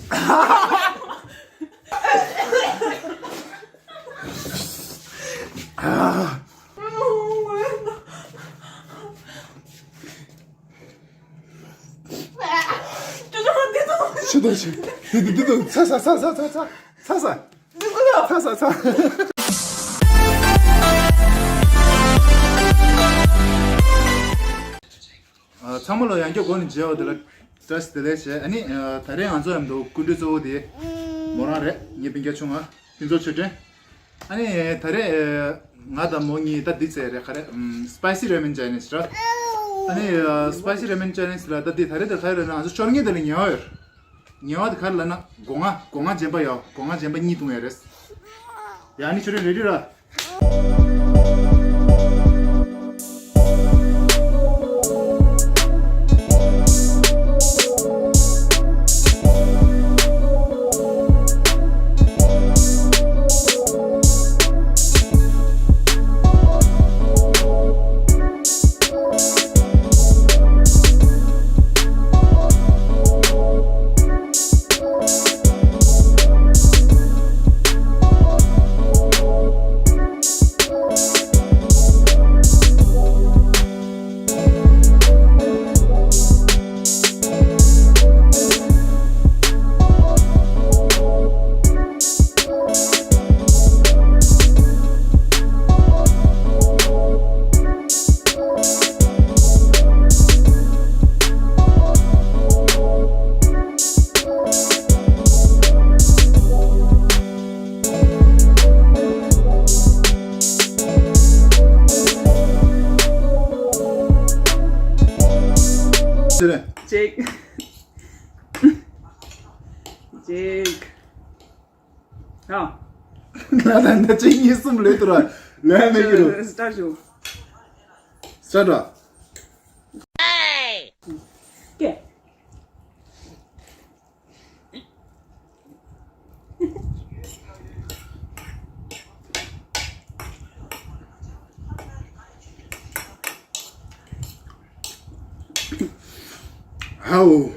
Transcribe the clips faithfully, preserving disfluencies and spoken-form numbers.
ཆུ་དང་ཆུ། དེ་དེ་དེ་དེ་ཚ་ཚ་ཚ། ཚ་ཚ་ཚ། ཚང་མ་ལ་ཡང་བསྐྱར་འགོ་ནས་མཇལ་བ་དེ་ལ་བཀྲ་ཤིས་བདེ་ལེགས་བྱས། ཨ་ནི་ད་རེས་ང་ཚོ་མཉམ་དུ་སྐུ་མགྲོན་གཙོ་བོ་དེ་མོ་རང་རེད། ངའི་སྤུན་ཀྱག་ཆུང་ང་ཕུན་ཚོགས་ཆོས་སྒྲོན། ཨ་ནི་ད་རེས་ང་དང་མོ་གཉིས་ད་འདི་བཙལ་རེད། ག་རེ། Spicy Ramen Chinese ར། ཨ་ནི་Spicy Ramen Chinese ལ་ད་འདི་ད་རེས་ད་ག་རེ་ལབ་ན། ང་ཚོ་ཤོར་ངེས་དེ་ལ་ཉལ་བ་ཡོད། ཉལ་བ་དེ་ག་རེ་ལབ་ན། སྒོ་ང་སྒོ་ང་རྗེན་པ་ཡོད། སྒོ་ང་རྗེན་པ་གཉིས་བཏུང་ཡ་རེད། ཡ་ཨ་ནི་ཆོས་སྒྲོན་རེ་ཌི་ར། ཅིག་ཅིག་ཨ། ང་ལ་ན་གཅིག་གཉིས་གསུམ་ལོས་ཐུར་བ་ལོས་མེད་ཀྱི་རུ། སི་ཊར་ཞུ། སི་ཊར་ཀེ། ཧའོ།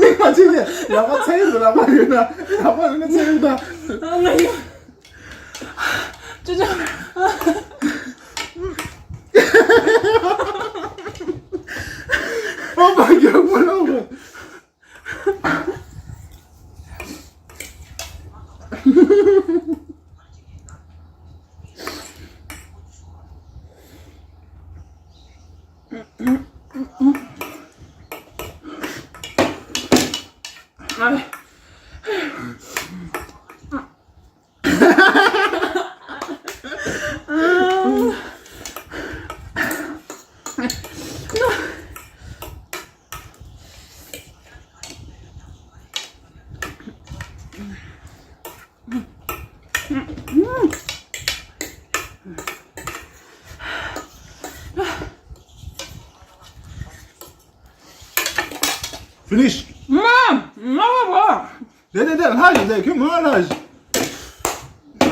མིག་མ་ཕྱེ་ནས་ལག་པ་ཚ་ཡོད། ལག་པ་ཡོད་ན་ལག་པ་ཡོད་ན་ཚ་ཡོད་ན། ཅོ་ཅོ། ཨོ་མ་ཡ་མ་ལོ། Finish. དེ་དེ་དེ་ལྷ་ཞིག་དེ་ཁྱོད་ངོ་ལྷ་ཞིག་ཨ།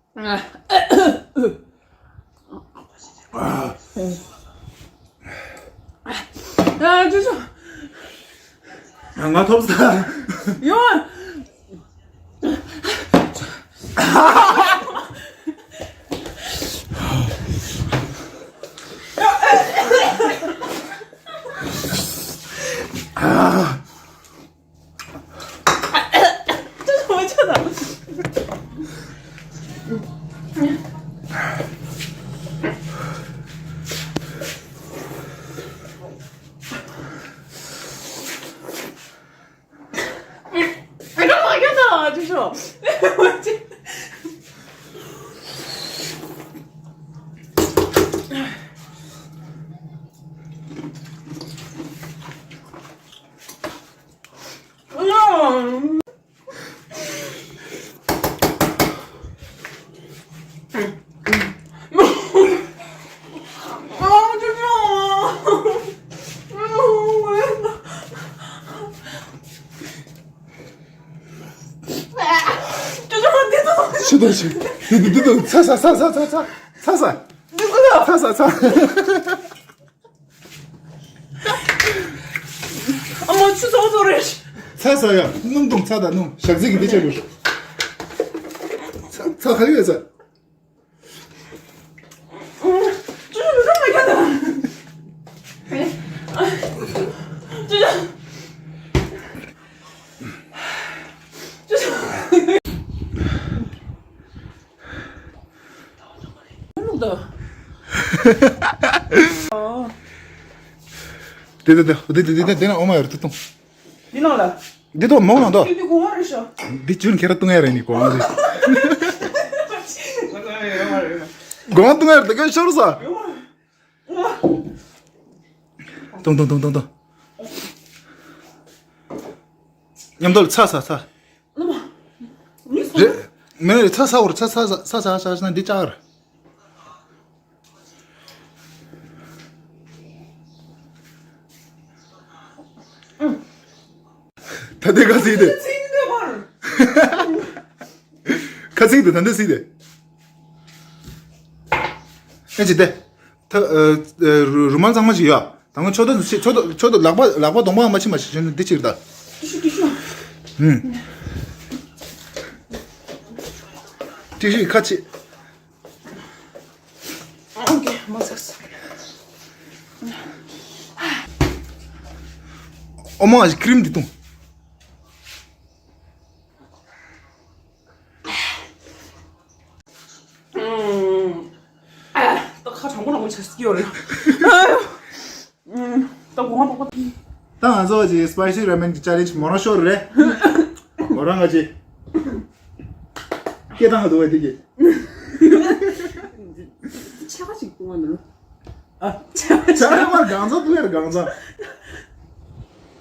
ཨ། ཨ། ཅོ་ཅོ། ང་ཐོབ་ས། ཡོང་། 哎，干嘛干嘛？这是。ཤི་དང་ཤི། འདི་འདི་འདི་འདི་ཚ་ཚ་ཚ་ཚ་ཚ་ཚ་ཚ། འདི་འདི་ཚ་ཚ་ཚ། ཨ་མ་ཆུ་ཚོགས་ཚོགས་རེད། ཚ་ས་ཡ། སྣུམ་དང་ཚ་དང་སྣུམ་ཞག་ཚི་གི་འདི་བྱས་དགོས། ཚ་ཚ་ག་ཡོད་ས། ཆུ་ཚོགས་ཚོགས་མ་ཁྱོད་དང་། ཆུ་ཚོགས། ཆུ་ཚོགས། ལུག་ད། དེ་དེ་དེ་དེ་དེ་དེ་དེ་ན་ཨོ་མ་ཡར་དུ་གཏོང་། འདི་ནང་ལ། འདི་ཐོག་མོང་ནང་དོ། འདི་འདི་གོང་བ་རེད་ཤག་འདི་ཅུན་ཁྱེར་གཏོང་ཡ་རེད་ནི་གོང་བ་རེད། གོང་བ་གཏོང་ཡ་རེད་ད་ག་ཤོར་ས། གཏོང་གཏོང་གཏོང་གཏོང་གཏོང་། མཉམ་དུ་ཚ་ཚ་ཚ། རེད། མེད་རེད་ཚ་ཚ་བོར་ཚ་ཚ་ཚ་ཚ་ཚ་ཚ་ན་འདི་ཅག་རེད། ད་ལྟའི་ཁ་སིག་དེ། ཁ་སིག་དེ་ད་ལྟའི་སིག་དེ། ཨེ་ཅི་དེ། ད་ཨ་ཨ་རུ་རུ་མང་གཙང་མ་ཞིག་ཡོད། ད་ང་ཆོ་ད་ཆོ་ད་ཆོ་ད་ལག་པ་ལག་པ་གདོང་པ་མ་ཕྱི་མ་ཞིག་ཞོན་འདི་ཕྱིར་ད། ཏི་ཤུ་ཏི་ཤུ། ཧུམ། ཏི་ཤུ་ཁ་ཕྱི། ཨོ་ཀེ་མ་ཟགས། ཨོ་མ་ཨ་ཀི་རིམ་འདི་བཏུང་། ཨ། ད་ཁ་གྲང་མོ་གྲང་མོ་ཆགས་སྲིད་ཀྱི་ཡོད་རེད། ཨ། ད་གོང་པོ། ད་ང་ཚོ་ཅིག་སི་པའི་སི་ར་མེན་གྱི་ཅེ་ལེན་ཇི་མོ་རང་ཤོར་རེད། མོ་རང་ང་ཅིག་སྐད་བཏང་ག་འདུག་བས་དེ་གི། ཆ་ག་ཅིག་བཏུང་བ་འདུག་ཨ། ཆ་ག་མར་གང་ཚ་བཏུང་ཡར་གང་ཚ།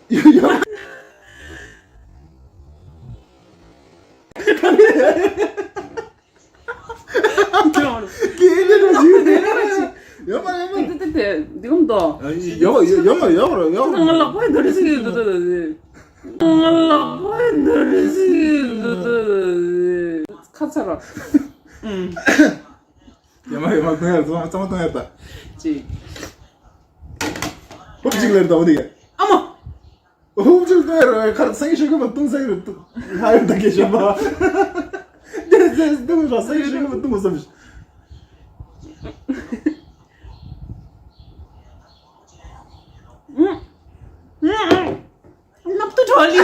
ཡ་ཡ། ཡོད་མ་ཡོད་མ། དེ་དེ་དེ་འདི་གམ་དོ། ཡོད་ཡོད་ཡོད་མ་ཡོད་ར་ཡོད་ར། ང་ལག་པ་འདི་རེད་ཟེར་གྱི་འདུག་ད་ད་དེ། ང་ལག་པ་འདི་རེད་ཟེར་གྱི་འདུག་ད་ད་དེ། ཁ་ཚ་ར། ཡོད་མ་ཡོད་མ་གཏོང་ཡ་གཙང་མ་གཏོང་ཡ་ད། ཅིག་ཧུབ་ཅིག་ལེར་ད་འོ་དེ་ཡ། ཨ་མ། ཧུབ་ཅིག་ལྟོས་ར་ཁར་སེང་ཤོད་གི་མ་བཏུང་ས་ཡོད་ལྷ་ཡོད་ད་གེ་ཤོད་པ། དེ་ཟེར་བཏུང་ར་སེང་ཤོད་གི་མ་བཏུང་བསམ་ཞིག་ནབ་ཏུ་གྲོ་ལི།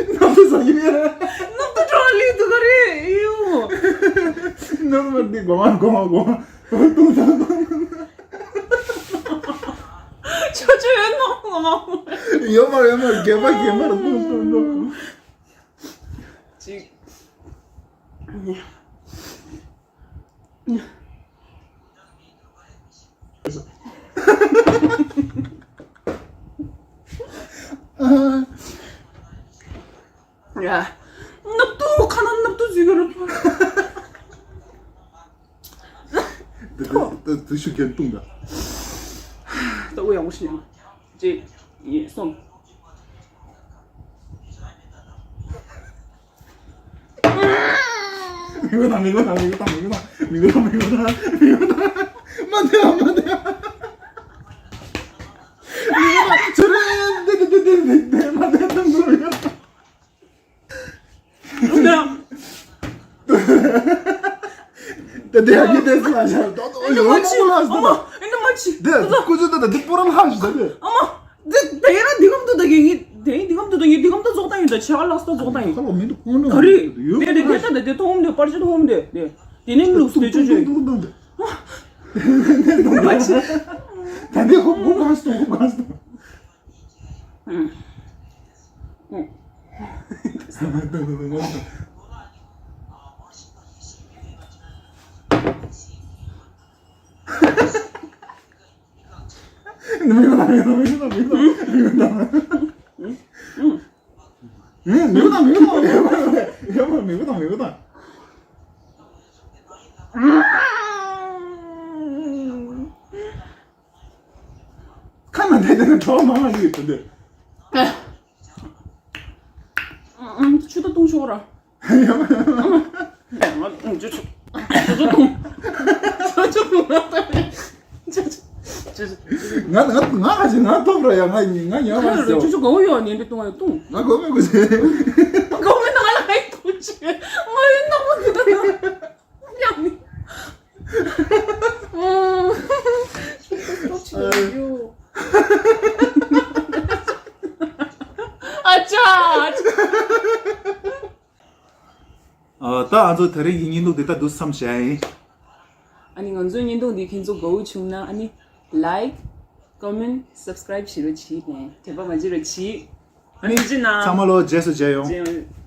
ནབ་ཏུ་ཟ་ཡི་མེད། ནབ་ཏུ་གྲོ་ལི་དུ་ག་རེ་ཡོ། ནབ་མ་དེ་གོ་མ་གོ་མ་གོ་མ། བཏུང་ས་བཏུང་། ཆོ་ཆོ་ཡོད་ནོ་ངོ་མ། ཡོད་མ་ཡོད་མ་རྒན་པ་རྒན་པ་ར་བཏུང་བཏུང་བཏུང་། ཅིག་ཡ། ནབ་ཏུ་ཁ་ན་ནབ་ཏུ་ཟིག་རུ། དེ་དེ་དེ་ཤུ་གན་བཏུང་ད། ད་འུ་ཡག་པོ་ཞིག་ཉོ། གཅིག་གཉིས། གསུམ། མི་གོ་དང་མི་གོ་དང་མི་གོ་དང་མི་གོ་དང་མི་གོ་དང་མི་གོ་དང་། མ་དེ་ཡ་མ་དེ་ཡ། མི་གོ་དང་ཚུར་རེད་དེ་དེ་དེ་དེ་དེ་མ་དེ་དང་མི་གོ་དང་། དེ་དེ་ཡ་གི་དེ་སུ་ལ་ཤར་ཏོ་ཏོ་ཡོ་མ་ལ་སུ་ལ། དེ་ཀུ་ཅུ་དེ་དེ་དེ་པོ་ར་ལ་ཤར་དེ། ཨ་མ། དེ་དེ་ཡ་ར་འདི་གམ་དུ་ད་གི་ངི། དེ་འདི་གམ་དུ་དུ་ཡིན། འདི་གམ་དུ་རྫོགས་བཏང་ཡིན། ད་ཆེ་བ་ལགས་སོ་རྫོགས་བཏང་ཡིན། ཁ་ལོ་མི་འདུག་ཁོང་ནི་ག་རེ། ཡོད་དེ་དེ་དེ་ད་དེ་དེ་ཐོང་དེ་པར་ཆ་ཐོང་དེ་དེ་དེ་ནི་ལུགས་དེ་ཆོས་ཆོས། ད་འདི་ཧུབ་ཧུབ་གང་སྟོང་ཧུབ་གང་སྟོང་། མིག་དང་མིག་དང་མིག་དང་མིག་དང་། ཁ་ན་དེ་དེ་ནི་གྲོགས་མང་ང་ཡོད་དོ་འདི། ཆུ་ད་བཏུང་ཆོག་ར། ཡ་མ་ཡ་མ། ང་ཆུ་ཆུ་ཆུ་ཆུ་བཏུང་། ཆུ་ཆུ་བཏུང་། ང་ང་ང་ག་ཅི་ང་ཐོབ་ར་ཡ། ང་ང་ཉོ་མ་ཁ་ཆུ་ཆུ་དགའ་བོ་ཡོད་ནི་འདི་བཏུང་ཡ་བཏུང་། ང་དགའ་བོ་མེད་གོ་ཟེར། དགའ་བོ་མེད་ན་ང་ལ་ཁ་ཡི་བཏུང་ཆུ། ང་ཡི་ནག་པོ་འདི་ཡང་ནི། ཨ་ཅག་ཨ། ད་ང་ཚོ་དེ་རིང་གི་བརྙན་ཐུང་འདི་ལྟ་འདུག་བསམ་བྱས་ཡིན། ཨ་ནི་ང་ཚོའི་བརྙན་ཐུང་འདི་ཁྱེད་ཚོ་དགའ་བོ་བྱུང་ན་ཨ་ནི་like, comment, subscribe བྱེད་རོགས་གྱིས་ནས་དྲན་པ་མ་བརྗེད་རོགས་གྱིས། ཨ་ནི་ཚང་མ་ལོ་རྗེས་སུ་མཇལ་ཡོང་། མཇལ་ཡོང་།